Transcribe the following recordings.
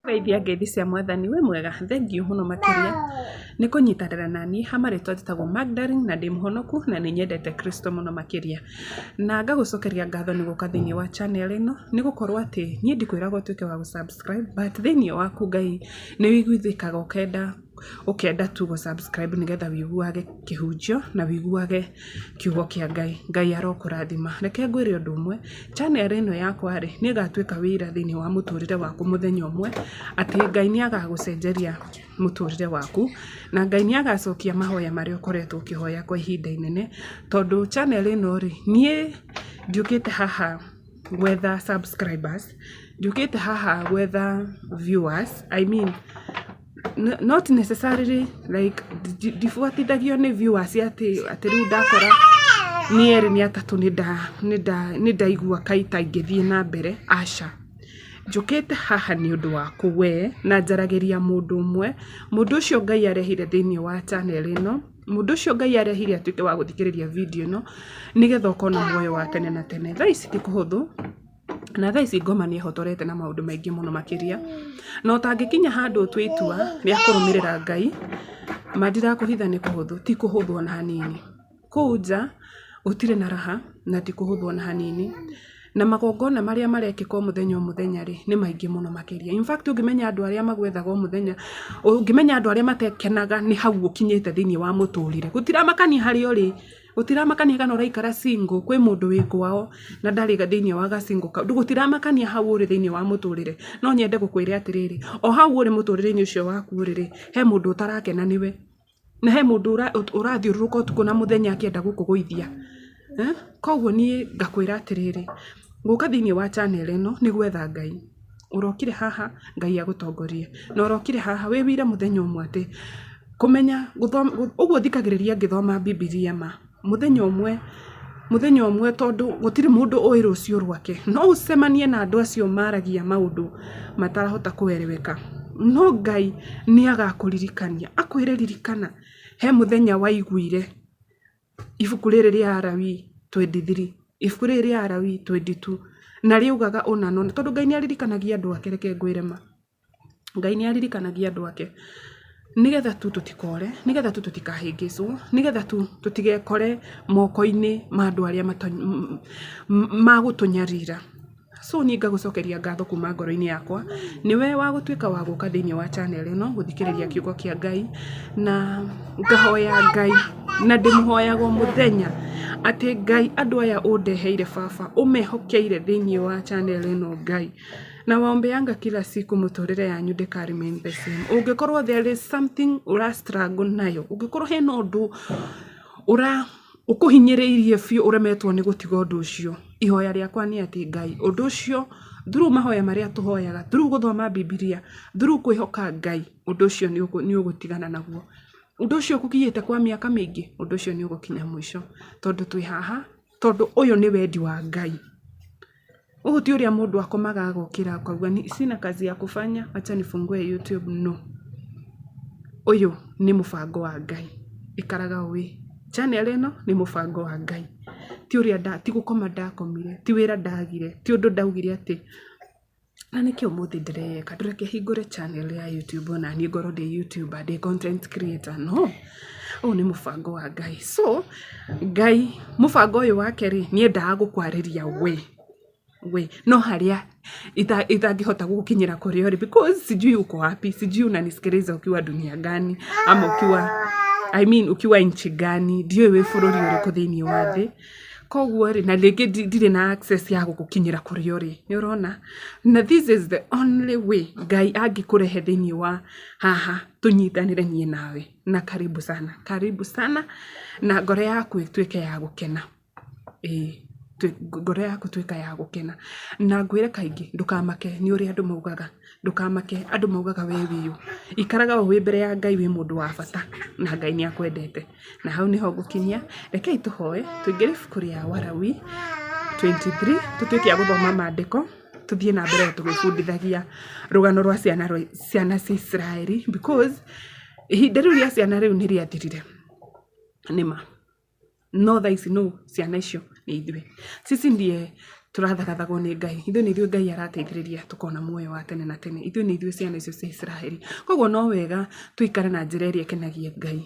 Geithia ngeithi cia Mwathani. Wĩ mwega? Thengiũ mũno makĩria nĩ kũnyitanĩra naniĩ. Ha marĩtwa njĩtagwo Magdalene na ndĩ mũhonoku na nĩ nyendete Kristo mũno makĩria. Na ngagũcokeria ngatho nĩ gũka thĩinĩ wa channel ĩno, nĩ gũkorwo atĩ niĩ ndikwĩraga ũtuĩke wa gũ subscribe, but thĩinĩ waku Ngai nĩ wĩiguithĩkaga ũkenda ũkenda tu gũ subscribe nĩgetha wĩiguage kĩhunjio na wĩiguage kiugo kĩa Ngai. Ngai arokũrathima. Reke ngwĩre ũndũ ũmwe, channel ĩno yakwa rĩ, nĩ ĩgatuĩka wĩira thĩinĩ wa mũtũrĩre waku mũthenya ũmwe, atĩ Ngai nĩ agagũcenjeria mũtũrĩre waku, na Ngai nĩ agacokia mahoya marĩa ũkoretwo ũkĩhoya kwa ihinda inene, tondũ channel ĩno rĩ, niĩ ndiũkĩte haha gwetha subscribers, ndiũkĩte haha gwetha viewers, I mean not necessarily like ndibuatithagio nĩ viewers atĩ atĩ rĩu ndakora nĩ erĩ nĩ atatũ nĩ ndaigua kaĩ ta ingĩthiĩ na mbere, aca. Njũkĩte haha nĩ ũndũ waku we na njaragĩria mũndũ ũmwe, mũndũ ũcio Ngai arehire thĩinĩ wa channel ĩno, mũndũ ũcio Ngai arehire atuĩke wa gũthikĩrĩria video ĩno, nĩgetha ũkona muoyo wa tene na tene. Thaa ici ti kũhũthũ, na thaa ici ngoma nĩ ĩhotorete na maũndũ maingĩ mũno makĩria, na ũtangĩkinya handũ ũtue itua rĩa kũrũmĩrĩra Ngai, ma ndirakũhitha nĩ kũhũthũ, ti kũhũthũ ona hanini. Kũu nja gũtirĩ na raha na ti kũhũthũ ona hanini, na magongona marĩa marekĩka o mũthenya o mũthenya rĩ, nĩ maingĩ mũno makĩria. In fact ũngĩmenya andũ arĩa magwethaga o mũthenya, ũngĩmenya andũ arĩa matekenaga nĩ hau ũkinyĩte thĩinĩ wa mũtũrĩre, gũtiramakania harĩa ũrĩ, gũtiramakania kana ũraikara single, kwĩ mũndũ wĩ kwao na ndarĩ thĩinĩ wa ga single kau, gũtiramakania hau ũrĩ thĩinĩ wa mũtũrĩre. No nyende gũkwĩra atĩrĩrĩ, o hau ũrĩ mũtũrĩre-inĩ ũcio waku rĩ, he mũndũ ũtarakena nĩwe, na he mũndũ ũrathiũrũrũka ũtukũ na mũthenya akĩenda gũkũgũithia. Koguo niĩ ngakwĩra atĩrĩrĩ, gũka thĩinĩ wa channel ĩno nĩ gwetha Ngai. Ũrokire haha Ngai agũtongorie, na ũrokire haha wĩwire mũthenya ũmwe atĩ kũmenya ũguo thikagĩrĩria ngĩthoma Bibilia ma, mũthenya ũmwe, mũthenya ũmwe tondũ gũtirĩ mũndũ ũĩ rũciũ rwake, no ũcemanie na andũ acio maragia maũndũ matarahota kũereweka, no Ngai nĩ agakũririkania, akwĩre ririkana he mũthenya waiguire ibuku rĩrĩ rĩa Alawii 23, ibuku rĩrĩ rĩa Alawii 22, na rĩaugaga ũna na ũna, tondũ Ngai nĩ aririkanagia andũ ake, reke ngwĩre ma. Ngai nĩ aririkanagia andũ ake nĩgetha tu tũtikore, nĩgetha tu tũtikahĩngĩcwo, nĩgetha tu tũtigekore moko-inĩ ma andũ arĩa magũtũnyarira. So niĩ ngagũcokeria ngatho kuma ngoro-inĩ yakwa, nĩwe wa gũtuĩka wa gũka thĩinĩ wa channel ĩno gũthikĩrĩria kiugo kĩa Ngai, na ngahoya Ngai na ndĩmũhoyaga o mũthenya atĩ Ngai andũ aya ũndeheire baba ũmehokeire thĩinĩ wa channel ĩno Ngai. Na waombeanga kila siku mũtũrĩre yanyu ndĩka remain the same. Ũngĩkorwo there is something ũra struggle nayo, ũngĩkorwo hena ũndũ ũra ũkũhinyĩrĩirie biũ ũremetwo nĩ gũtiga ũndũ ũcio, ihoya rĩakwa nĩ atĩ Ngai ũndũ ũcio through mahoya marĩa tũhoyaga, through gũthoma Bibilia, through kwĩhoka Ngai, ũndũ ũcio nĩ ũgũtigana naguo. Ũndũ ũcio ũkũgiĩte kwa mĩaka mĩingĩ, ũndũ ũcio nĩ ũgũkinya mũico, tondũ twĩ haha, tondũ ũyũ nĩ wendi wa Ngai. Ũũ ti ũrĩa mũndũ akomaga agokĩra akauga sina kazi ya kufanya, acha nifungue YouTube, no. Ũyũ nĩ mũbango wa Ngai, ikaraga ũĩ channel ĩno nĩ mũbango wa Ngai, ti ũrĩa ti gũkoma ndakomire, ti wĩra ndagire, ti ũndũ ndaugire atĩ na nĩkĩ ũmũthĩ ndĩreyeka, ndũreke hingũre channel ya YouTube ona niĩ ngorwo ndĩ YouTuber, ndĩ content creator, no. Ũyũ nĩ mũbango wa Ngai. So, Ngai mũbango ũyũ wake rĩ, nĩ endaga gũkwarĩria we, we, no harĩa itangĩhota gũgũkinyĩra kũrĩa ũrĩ because sijui uko wapi, sijui unanisikiliza ukiwa dunia gani ama ukiwa, I mean ukiwa nchi gani, ndiũĩ wĩ bũrũri ũrĩkũ thĩinĩ wa thĩ. Koguo rĩ, na rĩngĩ ndirĩ na access ya gũgũkinyĩra kũrĩa ũrĩ, nĩ ũrona? Na this is the only way Ngai angĩkũrehe thĩinĩ wa haha tũnyitanĩre niĩ nawe. Na karibu sana, karibu sana, na ngoro yaku ĩtuĩke ya gũkena. Ĩĩ, ngoro yaku ĩtuĩke ya gũkena. Na ngwĩre kaingĩ, ndũkamake nĩ ũrĩa andũ maugaga, ndũkamake andũ maugaga we wĩũ. Ikaraga o wĩ mbere ya Ngai wĩ mũndũ wa bata, na Ngai nĩ akwendete. Na hau nĩho ngũkinyia, rekei tũhoe, tũingĩre ibuku rĩa Walawi 23, tũtuĩke a gũthoma mandĩko, tũthiĩ na mbere tũgĩbundithagia rũgano rwa ciana cia Isiraeli because ihinda rĩu rĩa ciana rĩu nĩ rĩathirire, nĩma. No thaa ici no ciana icio nĩ ithuĩ. Sisi ndiye Tũrathagathagwo nĩ Ngai. Ithuĩ nĩ ithuĩ Ngai arateithĩrĩria tũkona muoyo wa tene na tene. Ithuĩ nĩ ithuĩ ciana icio cia Isiraeli. Koguo no wega tũikare na njĩra ĩrĩa ĩkenagia Ngai.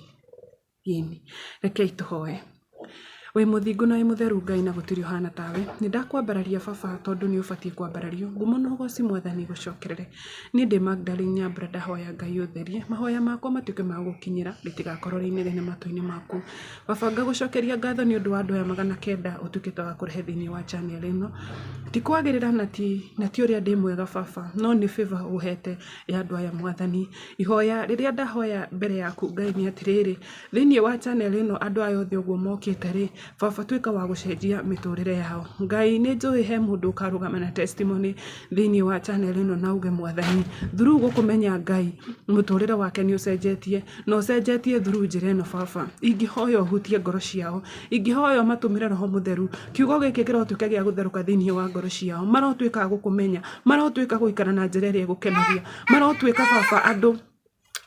Ĩni. Rekei tũhoe. Wĩ mũthingu na wĩ mũtheru Ngai na gũtirĩ ũhana tawe. Nĩ ndakwambararia baba tondũ nĩ ũbatiĩ kwambarario. Ngumo na ũgoci mwathani igũcokerere. Niĩ ndĩ Magdalene Nyambura ndahoya Ngai ũtherie. Mahoya makwa matuĩke ma gũgũkinyĩra rĩtigakorwo rĩ inegene matũ-inĩ maku. Baba ngagũcokeria ngatho nĩ ũndũ wa andũ aya 900 ũtuĩkĩte wa kũrehe thĩinĩ wa channel ĩno. Ti kwagĩrĩra na ti ũrĩa ndĩ mwega baba, no nĩ favor ũhete ya andũ aya mwathani. Ihoya rĩrĩa ndahoya mbere yaku Ngai nĩ atĩrĩrĩ, thĩinĩ wa channel ĩno andũ aya othe ũguo mokĩte rĩ, baba tuĩka wa gũcenjia mĩtũrĩre yao. Ngai nĩ njũĩ he mũndũ ũkarũgama na testimony thĩinĩ wa channel ĩno na auge mwathani, through gũkũmenya Ngai, mũtũrĩre wake nĩ ũcenjetie, na ũcenjetie through njĩra ĩno baba. Ingĩhoya ũhutie ngoro ciao, ingĩhoya ũmatũmĩre roho mũtheru, kiugo gĩkĩ kĩrotuĩka gĩa gũtherũka thĩinĩ wa ngoro ciao, marotuĩka a gũkũmenya, marotuĩka gũikara na njĩra ĩrĩa ĩgũkenagia, marotuĩka baba andũ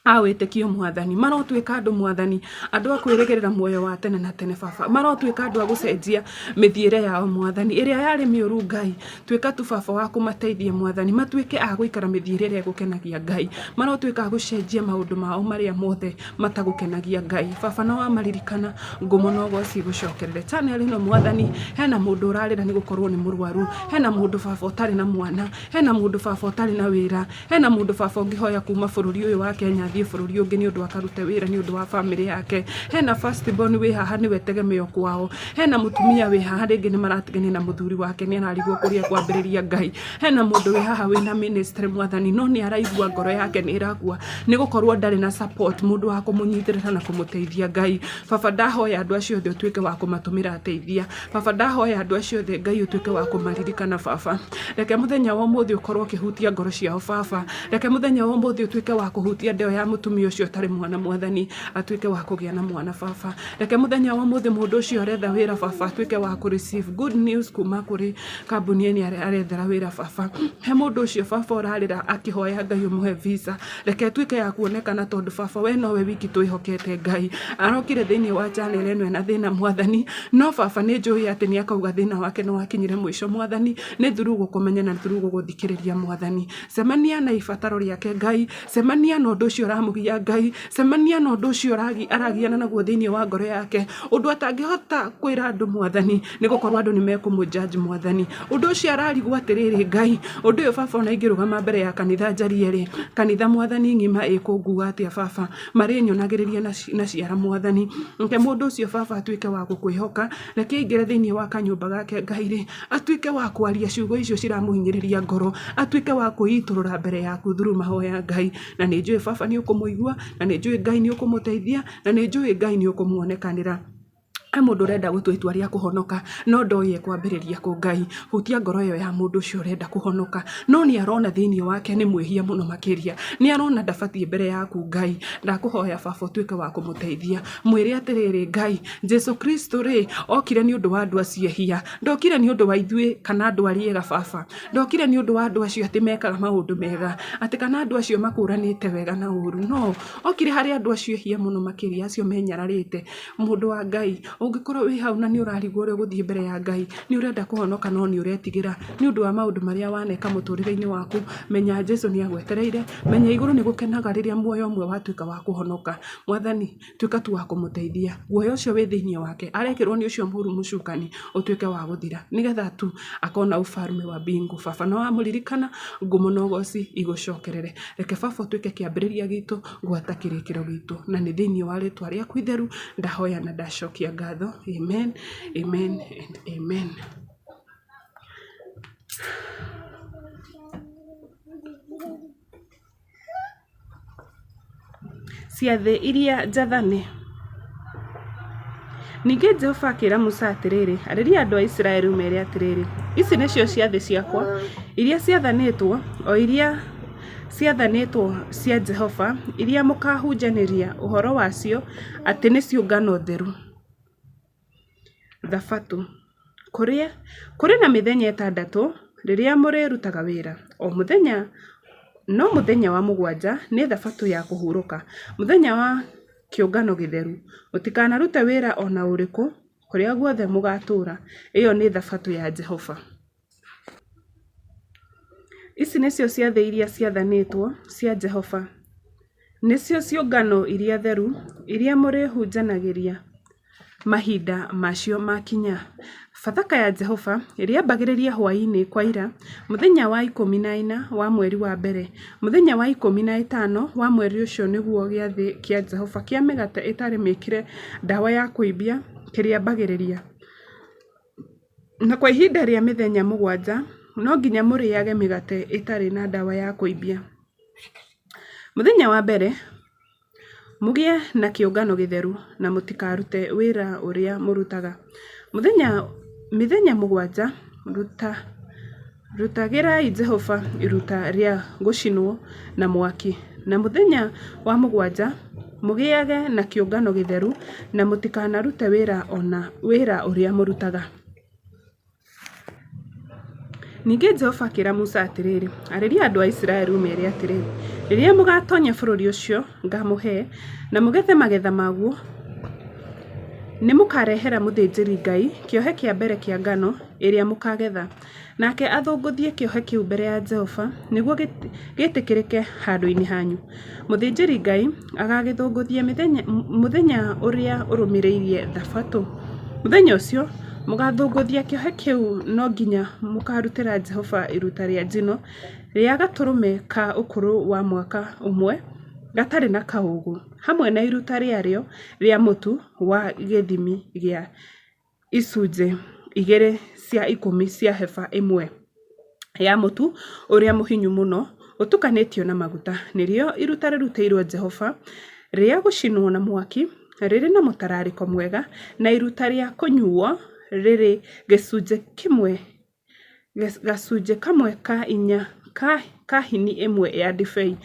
a wĩtĩkio mwathani, marotuĩka andũ mwathani, andũ a kwĩrĩgĩrĩra muoyo wa tene na tene baba, marotuĩka andũ a gũcenjia mĩthiĩre yao mwathani, ĩrĩa yarĩ mĩũru Ngai, tuĩka tu baba wa kũmateithia mwathani, matuĩke a gũikara mĩthiĩre ĩrĩa ĩgũkenagia Ngai, marotuĩka a gũcenjia maũndũ mao marĩa mothe matagũkenagia Ngai. Baba na wamaririkana ngumo na ũgoci igũcokerere. Channel ĩno mwathani, hena mũndũ ũrarĩra nĩ gũkorwo nĩ mũrwaru, hena mũndũ baba ũtarĩ na mwana, hena mũndũ baba ũtarĩ na wĩra, hena mũndũ baba ũngĩhoya kuma bũrũri ũyũ wa Kenya athiĩ bũrũri ũngĩ nĩ ũndũ akarute wĩra nĩ ũndũ wa bamĩrĩ yake, hena first born wĩ haha nĩwe tegemeo kwao, hena mũtumia wĩ haha rĩngĩ nĩ maratigania na mũthuri wake nĩ ararigwo kũrĩa ekwambĩrĩria Ngai, hena mũndũ wĩ haha wĩna ministry mwathani no nĩ araigua ngoro yake nĩ ĩrakua nĩ gũkorwo ndarĩ na support mũndũ wa kũmũnyitĩrĩra na kũmũteithia Ngai. Baba ndahoya andũ acio othe ũtuĩke wa kũmatũmĩra ateithia. Baba ndahoya andũ acio othe Ngai ũtuĩke wa kũmaririkana baba. Reke mũthenya wa ũmũthĩ ũkorwo ũkĩhutia ngoro ciao baba. Reke mũthenya wa ũmũthĩ ũtuĩke wa kũhutia ndeo ya mũtumia ũcio ũtarĩ mwana mwathani, atuĩke wa kũgĩa na mwana baba. Reke mũthenya wa ũmũthĩ mũndũ ũcio ũretha wĩra baba atuĩke wa kũ receive good news kuma kũrĩ kambuni ĩrĩa arethera wĩra baba. He mũndũ ũcio baba ũrarĩra akĩhoya Ngai ũmũhe visa, reke ĩtuĩke ya kuonekana tondũ baba we nowe wiki twĩhokete Ngai. Arokire thĩinĩ wa channel ĩno ena thĩna mwathani, no baba nĩ njũĩ atĩ nĩ akauga thĩna wake nĩ wakinyire mũico mwathani, nĩ through gũkũmenya na through gũgũthikĩrĩria mwathani. Cemania na ibataro rĩake Ngai, cemania na ũndũ ũcio ũramũgia Ngai, cemania na ũndũ ũcio aragiana naguo thĩinĩ wa ngoro yake, ũndũ atangĩhota kwĩra andũ mwathani, nĩ gũkorwo andũ nĩ mekũmũ judge mwathani. Ũndũ ũcio ararigwo atĩrĩrĩ Ngai, ũndũ ũyũ baba ona ingĩrũgama mbere ya kanitha njarie rĩ, kanitha mwathani ng'ima ĩkũngua atĩa baba, marĩnyonagĩrĩria na ciara mwathani. Reke mũndũ ũcio baba atuĩke wa gũkwĩhoka, reke aingĩre thĩinĩ wa kanyũmba gake Ngai rĩ, atuĩke wa kwaria ciugo icio ciramũhinyĩrĩria ngoro, atuĩke wa kwĩitũrũra mbere yaku through mahoya Ngai. Na nĩ njũĩ baba nĩ ũkũmũigua, na nĩ njũĩ Ngai nĩ ũkũmũteithia, na nĩ njũĩ Ngai nĩ ũkũmuonekanĩra. He mũndũ ũrenda gũtua itua rĩa kũhonoka no ndoĩ ekwambĩrĩria kũ Ngai. Hutia ngoro ĩyo ya mũndũ ũcio ũrenda kũhonoka no nĩ arona thĩinĩ wake nĩ mwĩhia mũno makĩria. Nĩ arona ndabatiĩ mbere yaku Ngai. Ndakũhoya baba ũtuĩke wa kũmũteithia. Mwĩre atĩrĩrĩ Ngai, Jesu Kristo rĩ, okire nĩ ũndũ wa andũ acio ehia. Ndokire nĩ ũndũ wa ithuĩ kana andũ arĩa ega baba. Ndokire nĩ ũndũ wa andũ acio atĩ mekaga maũndũ mega. Atĩ kana andũ acio makũranĩte wega na ũru. No, okire harĩ andũ acio ehia mũno makĩria, acio menyararĩte. Mũndũ wa Ngai, ũngĩkorwo wĩ hau na nĩ ũrarigwo ũrĩa ũgũthiĩ mbere ya Ngai, nĩ ũrenda kũhonoka no nĩ ũretigĩra nĩ ũndũ wa maũndũ marĩa waneka mũtũrĩre-inĩ waku, menya Jesu nĩ agwetereire, menya igũrũ nĩ gũkenaga rĩrĩa muoyo ũmwe watuĩka wa kũhonoka. Mwathani, tuĩka tu wa kũmũteithia, guoya ũcio wĩ thĩinĩ wake, arekĩrwo nĩ ũcio mũru mũcukani, ũtuĩke wa gũthira, nĩgetha tu akona ufalme wa mbingu. Baba no wamũririkana, ngumo na ũgoci igũcokerere. Reke baba ũtuĩke kĩambĩrĩria gitũ, gwata kĩrĩkĩro gitũ, na nĩ thĩinĩ wa rĩtwa rĩaku itheru ndahoya na ndacokia ngatho. Amen, amen and amen. Ciathĩ iria njathane. Ningĩ Jehova akĩra Musa atĩrĩ, Arĩria andũ a Isiraeli ũmeere atĩrĩ, 'Ici nĩcio ciathĩ ciakwa iria ciathanĩtwo, o iria ciathanĩtwo cia Jehova, iria mũkaahunjanĩria ũhoro wacio atĩ nĩ ciũngano theru. Thabatũ. Kũrĩ na mĩthenya ĩtandatũ rĩrĩa mũrĩrutaga wĩra o mũthenya, no mũthenya wa mũgwanja nĩ thabatũ ya kũhurũka, mũthenya wa kĩũngano gĩtheru. Mũtikanarute wĩra o na ũrĩkũ kũrĩa guothe mũgaatũũra, ĩyo nĩ thabatũ ya Jehova. Ici nĩcio ciathĩ iria ciathanĩtwo cia Jehova, nĩcio ciũngano iria theru, iria mũrĩhunjanagĩria mahinda macio makinya. Bathaka ya Jehova ĩrĩambagĩrĩria hwaĩ-inĩ kwaira mũthenya wa 14 wa mweri wa mbere. Mũthenya wa 15 wa mweri ũcio nĩguo gĩathĩ kĩa Jehova kĩa Mĩgate Ĩtarĩ Mĩĩkĩre Ndawa ya Kũimbia kĩrĩambagĩrĩria, na kwa ihinda rĩa mĩthenya 7 no nginya mũrĩĩage mĩgate ĩtarĩ na ndawa ya kũimbia. Mũthenya wa mbere mũgĩe na kĩũngano gĩtheru, na mũtikarute wĩra ũrĩa mũrutaga. Mĩthenya 7 rutagĩrai Jehova iruta rĩa gũcinwo na mwaki, na mũthenya wa mũgwanja mũgĩage na kĩũngano gĩtheru, na mũtikanarute wĩra ũrĩa mũrutaga. Ningĩ Jehova akĩra Musa atĩrĩ, Arĩria andũ a Isiraeli ũmeere atĩrĩ, 'Rĩrĩa mũgaatoonya bũrũri ũcio ngaamũhe, na mũgethe magetha maguo, nĩ mũkaarehera mũthĩnjĩri-Ngai kĩohe kĩa mbere kĩa ngano ĩrĩa mũkaagetha. Nake athũngũthie kĩohe kĩu mbere ya Jehova nĩguo gĩtĩkĩrĩke handũ-inĩ hanyu. Mũthĩnjĩri-Ngai agaagĩthũngũthia mũthenya ũrĩa ũrũmĩrĩire Thabatũ. Mũthenya ũcio mũgaathũngũthia kĩohe kĩu no nginya mũkaarutĩra Jehova iruta rĩa njino rĩa gatũrũme ka ũkũrũ wa mwaka ũmwe gatarĩ na kaũũgũ, hamwe na iruta rĩarĩo rĩa mũtu wa gĩthimi gĩa icunjĩ igĩrĩ cia ikũmi cia heba ĩmwe ya mũtu ũrĩa mũhinyu mũno ũtukanĩtio na maguta, nĩrĩo iruta rĩrutĩirwo Jehova rĩa gũcinwo na mwaki, rĩrĩ na mũtararĩko mwega, na iruta rĩa kũnyuuo rĩrĩ gacunjĩ kamwe ka inya ka hini ĩmwe ya ndibei.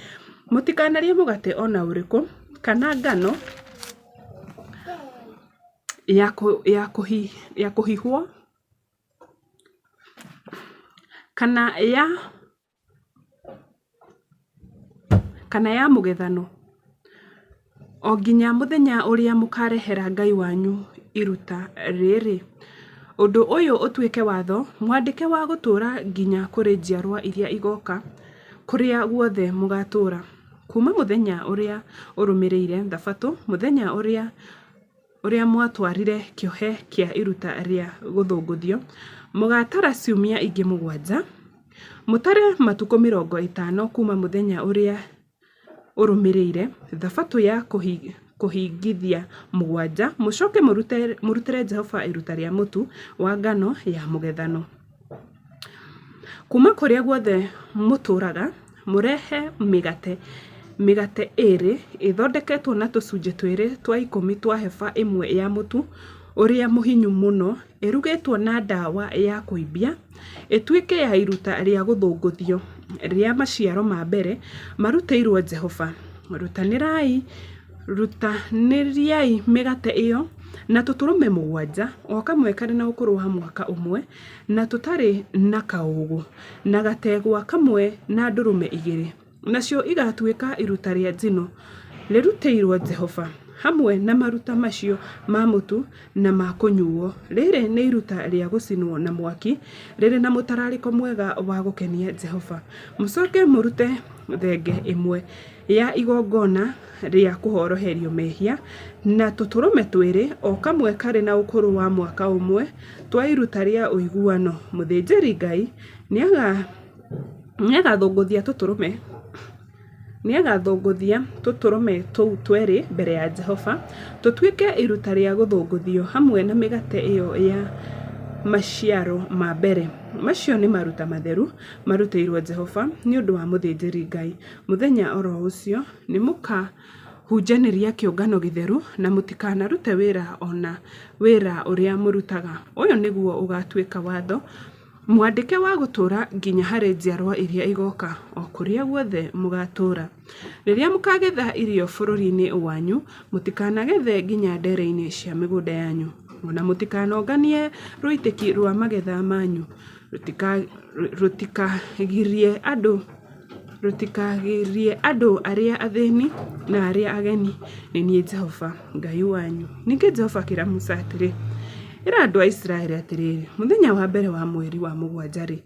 Mũtikanarĩe mũgate o na ũrĩkũ, kana ngano ya kũhihwo, kana ya mũgethano, o nginya mũthenya ũrĩa mũkaarehera Ngai wanyu iruta rĩrĩ. Ũndũ ũyũ ũtuĩke watho mwandĩke wa gũtũũra nginya kũrĩ njiarwa iria igooka, kũrĩa guothe mũgaatũũra. Kuuma mũthenya ũrĩa ũrũmĩrĩire Thabatũ, mũthenya ũrĩa mwatwarire kĩohe kĩa iruta rĩa gũthũngũthio, mũgaatara ciumia ingĩ 7. Mũtare matukũ 50 kuuma mũthenya ũrĩa ũrũmĩrĩire Thabatũ ya kũhingithia mũgwanja, mũcoke mũrutĩre Jehova iruta rĩa mũtu wa ngano ya mũgethano. Kuuma kũrĩa guothe mũtũũraga, mũrehe mĩgate ĩĩrĩ ĩthondeketwo na tũcunjĩ twĩrĩ twa ikũmi twa heba ĩmwe ya mũtu ũrĩa mũhinyu mũno ĩrugĩtwo na ndawa ya kũimbia, ĩtuĩke ya iruta rĩa gũthũngũthio rĩa maciaro ma mbere marutĩirwo Jehova. Rutanĩriai mĩgate ĩyo na tũtũrũme 7, o kamwe karĩ na ũkũrũ wa mwaka ũmwe na tũtarĩ na kaũũgũ, na gategwa kamwe na ndũrũme 2, nacio igaatuĩka iruta rĩa njino rĩrutĩirwo Jehova, hamwe na maruta macio ma mũtu na ma kũnyuuo, rĩrĩ nĩ iruta rĩa gũcinwo na mwaki rĩrĩ na mũtararĩko mwega wa gũkenia Jehova. Mũcoke mũrute thenge ĩmwe ya igongona rĩa kũhoroherio mehia, na tũtũrũme 2, o kamwe karĩ na ũkũrũ wa mwaka ũmwe, twa iruta rĩa ũiguano. Mũthĩnjĩri-Ngai nĩagathũngũthia tũtũrũme tũu tweerĩ mbere ya Jehova, tũtuĩke iruta rĩa gũthũngũthio hamwe na mĩgate ĩyo ya maciaro ma mbere. Macio nĩ maruta matheru marutĩirwo Jehova nĩ ũndũ wa mũthĩnjĩri-Ngai. Mũthenya o ro ũcio nĩmũkahunjanĩria kĩũngano gĩtheru, na mũtikanarute wĩra o na wĩra ũrĩa mũrutaga. Ũyũ nĩguo ũgaatuĩka watho mwandĩke wa gũtũũra nginya harĩ njiarwa iria igooka, o kũrĩa guothe mũgaatũũra. Rĩrĩa mũkaagetha irio bũrũri-inĩ wanyu, mũtikanagethe nginya ndeere-inĩ cia mĩgũnda yanyu, o na mũtikanonganie rũitĩki rwa magetha manyu, rũtikagirie andũ arĩa athĩni na arĩa ageni. Nĩ niĩ Jehova Ngai wanyu. Ningĩ Jehova akĩra Musa atĩrĩ, Ĩra andũ a Isiraeli atĩrĩ, 'Mũthenya wa mbere wa mweri wa mũgwanja-rĩ,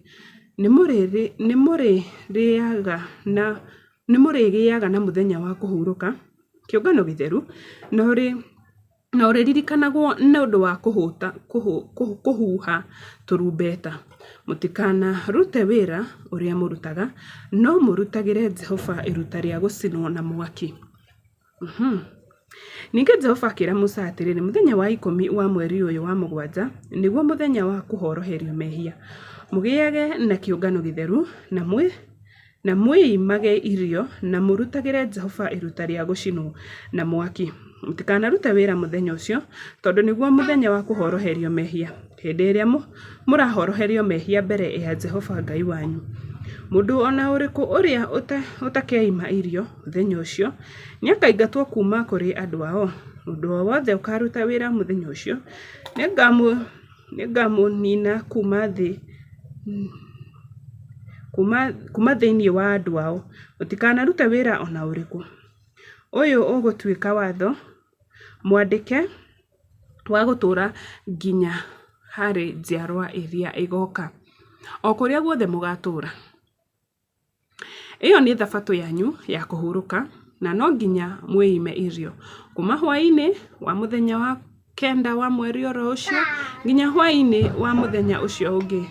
Nĩmũrĩgĩaga na mũthenya wa kũhurũka, kĩũngano gĩtheru, na ũrĩririkanagwo na ũndũ wa kũhuha tũrumbeta. Mũtikanarute wĩra ũrĩa mũrutaga, no mũrutagĩre Jehova iruta rĩa gũcinwo na mwaki. Ningĩ Jehova akĩra Musa atĩrĩ, Mũthenya wa 10 wa mweri ũyũ wa mũgwanja nĩguo mũthenya wa kũhoroherio mehia. Mũgĩage na kĩũngano gĩtheru, na mwĩimage irio na mũrutagĩre Jehova iruta rĩa gũcinwo na mwaki. Mũtikanarute wĩra mũthenya ũcio, tondũ nĩguo mũthenya wa kũhoroherio mehia, hĩndĩ ĩrĩa mũrahoroherio mehia mbere ya Jehova Ngai wanyu. Mũndũ o na ũrĩkũ ũrĩa ũtakeima irio mũthenya ũcio nĩakaingatwo kuuma kũrĩ andũ ao. Mũndũ o wothe ũkaaruta wĩra mũthenya ũcio, nĩngamũniina kuuma thĩinĩ wa andũ ao. Mũtikanarute wĩra o na ũrĩkũ. Ũyũ ũgũtuĩka watho mwandĩke wa gũtũũra nginya harĩ njiarwa iria igooka, o kũrĩa guothe mũgaatũũra. Ĩyo nĩ thabatũ yanyu ya kũhurũka, na no nginya mwĩime irio. Kuuma hwaĩ-inĩ wa mũthenya wa 9 wa mweri o ro ũcio nginya hwaĩ-inĩ wa mũthenya ũcio ũngĩ,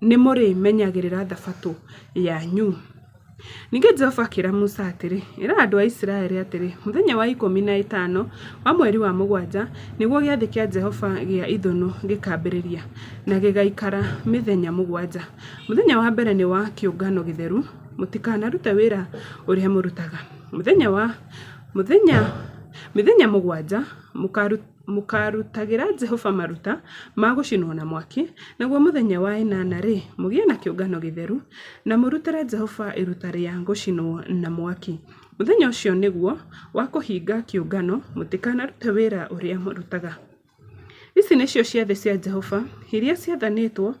nĩmũrĩmenyagĩrĩra thabatũ yanyu. Ningĩ Jehova akĩra Musa atĩrĩ, Ĩra andũ a Isiraeli atĩrĩ, 'Mũthenya wa 15 wa mweri wa mũgwanja nĩguo gĩathĩ kĩa Jehova gĩa Ithũnũ gĩkaambĩrĩria, na gĩgaikara mĩthenya 7. Mũthenya wa mbere nĩ wa kĩũngano gĩtheru, mũtikanarute wĩra ũrĩa mũrutaga. Mĩthenya 7 mũkaarutagĩra Jehova maruta ma gũcinwo na mwaki, naguo mũthenya wa ĩnana-rĩ, mũgĩe na kĩũngano gĩtheru, na mũrutĩre Jehova iruta rĩa gũcinwo na mwaki. Mũthenya ũcio nĩguo wa kũhinga kĩũngano, mũtikanarute wĩra ũrĩa mũrutaga. Ici nĩcio ciathĩ cia Jehova iria ciathanĩtwo,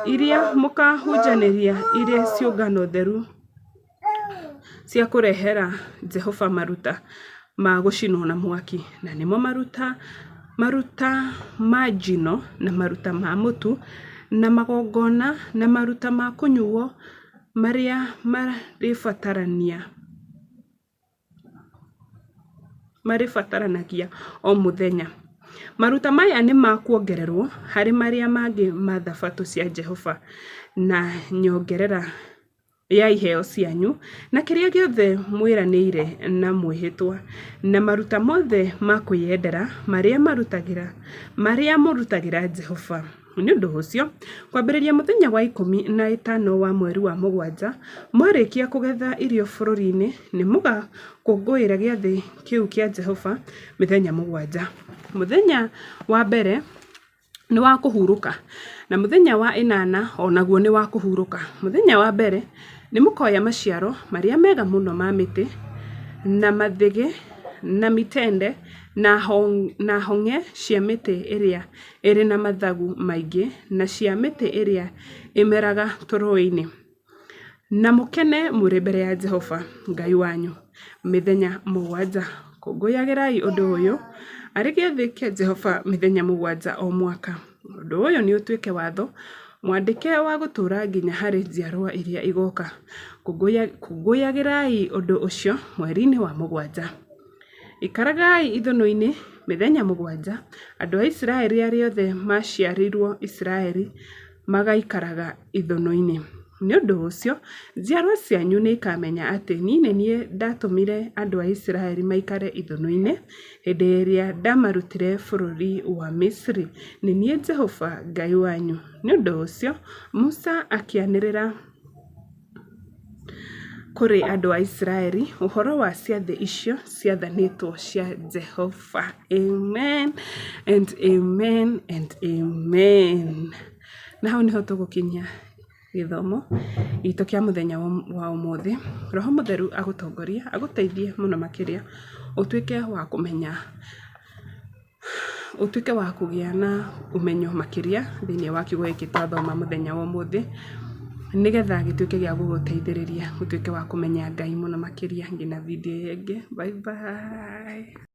iria mũkaahunjanĩria irĩ ciũngano theru cia kũrehera Jehova maruta ma gũcinwo na mwaki, na nĩmo maruta ma njino, na maruta ma mũtu, na magongona, na maruta ma kũnyuuo marĩa marĩbataranagia o mũthenya. Maruta maya nĩ ma kuongererwo harĩ marĩa mangĩ ma Thabatũ cia Jehova, na nyongerera ya iheo cianyu, na kĩrĩa gĩothe mwĩranĩire na mwĩhĩtwa, na maruta mothe ma kwĩyendera marĩa mũrutagĩra Jehova. Nĩ ũndũ ũcio, kwambĩrĩria mũthenya wa 15 wa mweri wa mũgwanja, mwarĩkia kũgetha irio bũrũri-inĩ, nĩmũgakũngũĩra gĩathĩ kĩu kĩa Jehova mĩthenya 7. Mũthenya wa mbere nĩ wa kũhurũka, na mũthenya wa ĩnana o naguo nĩ wa kũhurũka. Mũthenya wa mbere nĩmũkoya maciaro marĩa mega mũno ma mĩtĩ, na mathĩgĩ, na mĩtende, na hong'e cia mĩtĩ ĩrĩa ĩrĩ na mathagu maingĩ, na cia mĩtĩ ĩrĩa ĩmeraga tũrũũĩ-inĩ, na mũkene mũrĩ mbere ya Jehova Ngai wanyu mĩthenya 7. Kũngũyagĩrai ũndũ ũyũ arĩ gĩathĩ kĩa Jehova mĩthenya 7 o mwaka. Ũndũ ũyũ nĩ ũtuĩke watho mwandĩke wa gũtũũra nginya harĩ njiarwa iria igooka. Kũngũyagĩrai ũndũ ũcio mweri-inĩ wa mũgwanja. Ikaragai ithũnũ-inĩ mĩthenya 7. Andũ a Isiraeli arĩa othe maaciarĩirwo Isiraeli magaikaraga ithũnũ-inĩ. Nĩ ũndũ ũcio njiarwa cianyu nĩikamenya atĩ niĩ nĩ niĩ ndatũmire andũ a Isiraeli maikare ithũnũ-inĩ hĩndĩ ĩrĩa ndamarutire bũrũri wa Misiri. Nĩ niĩ Jehova Ngai wanyu. Nĩ ũndũ ũcio Musa akĩanĩrĩra kũrĩ andũ a Isiraeli ũhoro wa ciathĩ icio ciathanĩtwo cia Jehova. Amen and amen and amen. Na hau nĩho tũgũkinyia gĩthomo gitũ kĩa mũthenya wa ũmũthĩ. Roho Mũtheru agũtongorie, agũteithie mũno makĩria, ũtuĩke wa kũmenya, ũtuĩke wa kũgĩa na ũmenyo makĩria thĩinĩ wa kiugo gĩkĩ twathoma mũthenya wa ũmũthĩ, nĩgetha gĩtuĩke gĩa gũgũteithĩrĩria ũtuĩke wa kũmenya Ngai mũno makĩria nginya video ĩyo ĩngĩ. Bye bye.